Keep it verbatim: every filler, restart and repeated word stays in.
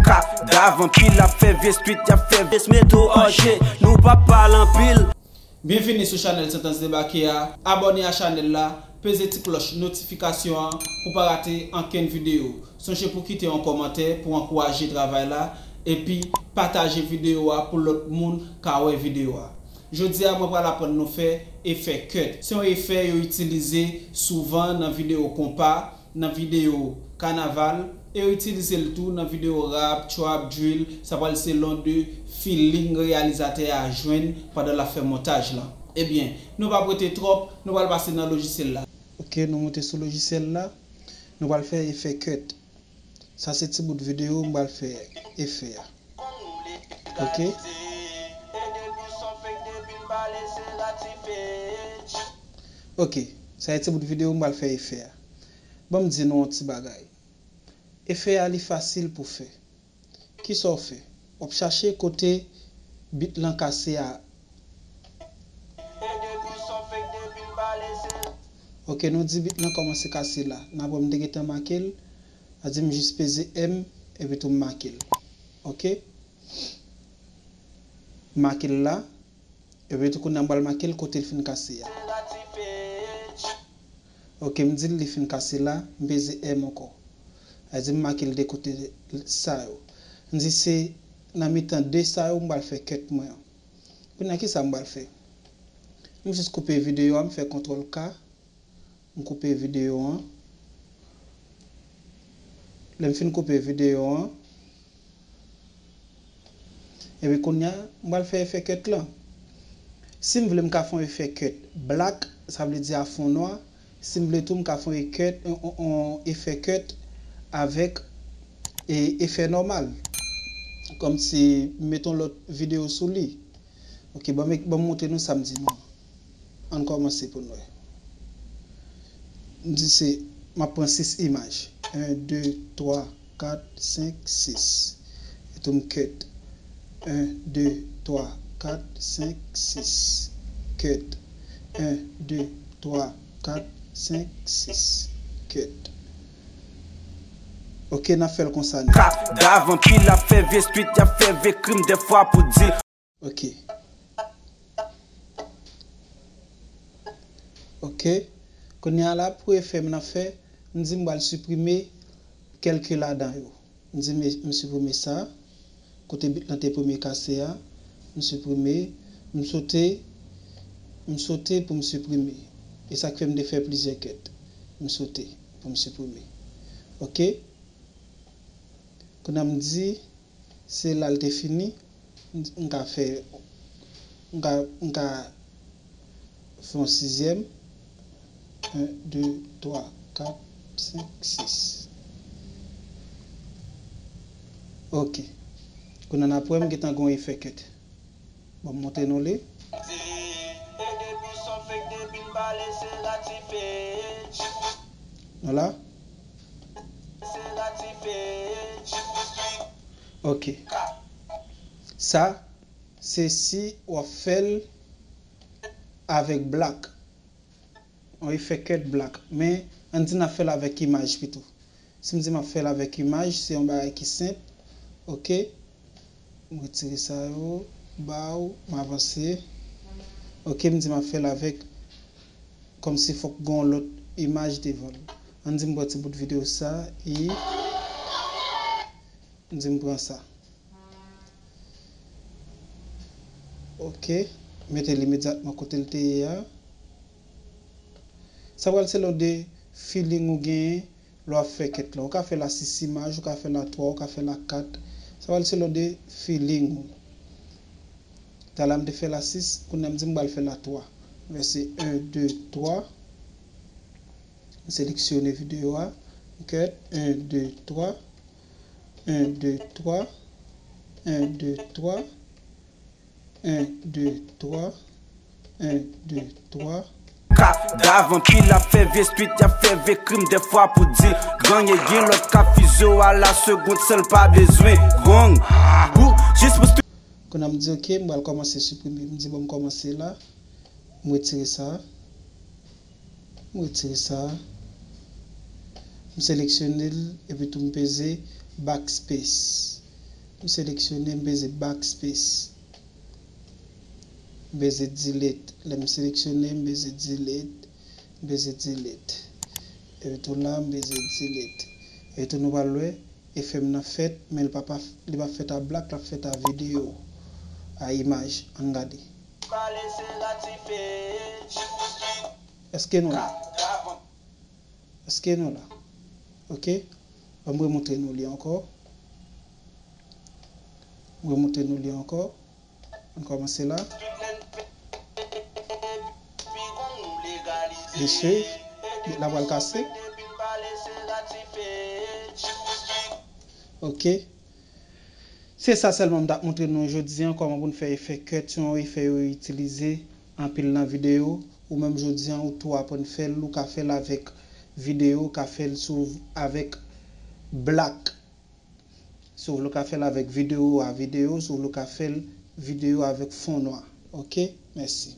Kadav anpil ap fè vye street, y ap fè vye meto òje. Nou p ap pale anpil. Byenvini sou chanèl Santans Debake a. Abòne a chanèl la, peze ti klòch notifikasyon an pou pa rate ankenn videyo. Sonje pou kite yon kòmantè pou ankouraje travay la, epi pataje videyo a pou lòt moun ka wè videyo a. Jodi a, mwen pral aprann nou fè efè cut. Se yon efè yo itilize souvan nan videyo konpa, nan videyo kanaval, e yo itilize l tou nan videyo rap, trap, drill, sa pral selon de feeling reyalizatè a jwenn pandan l ap fè montaj lan. Ebyen, nou p ap rete twòp, nou pral pase nan lojisyèl la. Ok, nou moute sou lojisyèl la, nou pral fè efè cut. Sa se ti bout videyo m pral fè efè a. Ok. Ok, sa se ti bout videyo m pral fè efè a. Ban m di nou yon ti bagay. Efè a li fasil pou fè. Kisa w fè? W ap chache kote beat lan kase a. Ok, nou di beat lan kòmanse kase la. N ap wè m te gentan make l. A di m jis peze M, epi tou m make l. Ok? M make l la. Epi tou kounye a m pral make l kote l fin kase a. Ok, m di l li fin kase la, m peze M ankò. Sa di m make l de kote sa yo. M di se nan mitan de sa yo m pral fè cut mwen an. Kounye a kisa m pral fè? M jis koupe videyo a, m fè kontwòl K. M koupe videyo an. Lè m fin koupe videyo an, epi kounye a, m pral fè efè cut lan. Si m vle, m ka fè yon efè cut black, sa vle di a fon nwa. Si m vle tou, m ka fè yon cut, yon, yon, yon efè cut avèk e, efè nòmal. Kòmsi m met yon lòt videyo sou li. Ok, ban m, ban m montre nou sa m di nou. Ann kòmanse pou n wè. M di se, m ap pran sis imaj. En, de, twa, kat, senk, sis. Etou m cut. En, de, twa, kat, senk, sis. Cut. En, de, twa, kat, senk, sis. Cut. Ok, n ap fè l konsa nou. Kadav anpil ap fè vye street, y ap fè vye krim dèfwa pou di. Ok. Ok. Kounye a la, pou efè m nan fè, m di m pral siprime kèlke ladan yo. M di m, m siprime sa, kote beat lan te premye kase a, m siprime, m sote, m sote pou m siprime. E sa k fè m te fè plizyè cut. M sote pou m siprime. Ok? Kounye a m di, se la l te fini. M, m ka fè, m ka, m ka fè yon sizyèm. En, de, twa, kat, senk, sis. Ok. Kounye a n ap wè m gentan gen yon efè cut. Ban m montre nou li. Nou la. Ok. Sa, se si w ap fè l avèk black. Yon efè cut black. Men, ann di n ap fè l avèk imaj pito. Si m di m ap fè l avèk imaj, se yon bagay ki senp. Ok. M retire sa yo, ba w, m avanse. Ok, m di m ap fè l avèk, kòmsi fòk gen yon lòt imaj devan l. Ann di m pran ti bout videyo sa, e m di m pran sa. Ok, mete l imedyatman kote l te ye a. Sa pral selon de feeling ou genyen lè w ap fè cut lan. Ou ka fè l a sis imaj, ou ka fè l a twa, ou ka fè l a kat. Sa pral selon de feeling ou. Talè a m te fè l a sis, kounye a m di m pral fè l a twa. M fè se en, de, twa. M seleksyone videyo a. M cut, en, de, twa. En, de, twa. En, de, twa. En, de, twa. En, de, twa. Kadav anpil ap fè vye street, y ap fè vye krim dèfwa pou di gang. E gen lòt k ap fize w a la segond san l pa bezwen gang. Pou, jis pou street. Kounye a m di, ok, m pral kòmanse siprime. M di, bon, m kòmanse la. M retire sa. M retire sa. M seleksyone l, epi tou m peze backspace. M seleksyone, m peze backspace. M peze delete. Lè m seleksyone, m peze delete. M peze delete. Epi tou la, m peze delete. Epi tou nou pral wè, efè m nan fèt, men li pa, pa, li pa fèt a black, l ap fèt a videyo, a imaj. Ann gade. Èske nou la? Èske nou la? Ok. Ban m remontre nou li ankò. M remontre nou li ankò. Ann kòmanse la. Mesye, la pral kase. Ok. Se sa sèlman m t ap montre nou jodi an, kòman pou n fè efè cut, se yon efè yo itilize anpil nan videyo. Ou menm jodi an, ou tou aprann fè l, ou ka fè l avèk videyo, ou ka fè l sou, avèk black. Si w vle, ou ka fè l avèk videyo a videyo, si w vle, ou ka fè l videyo avèk fon nwa. Ok? Mèsi.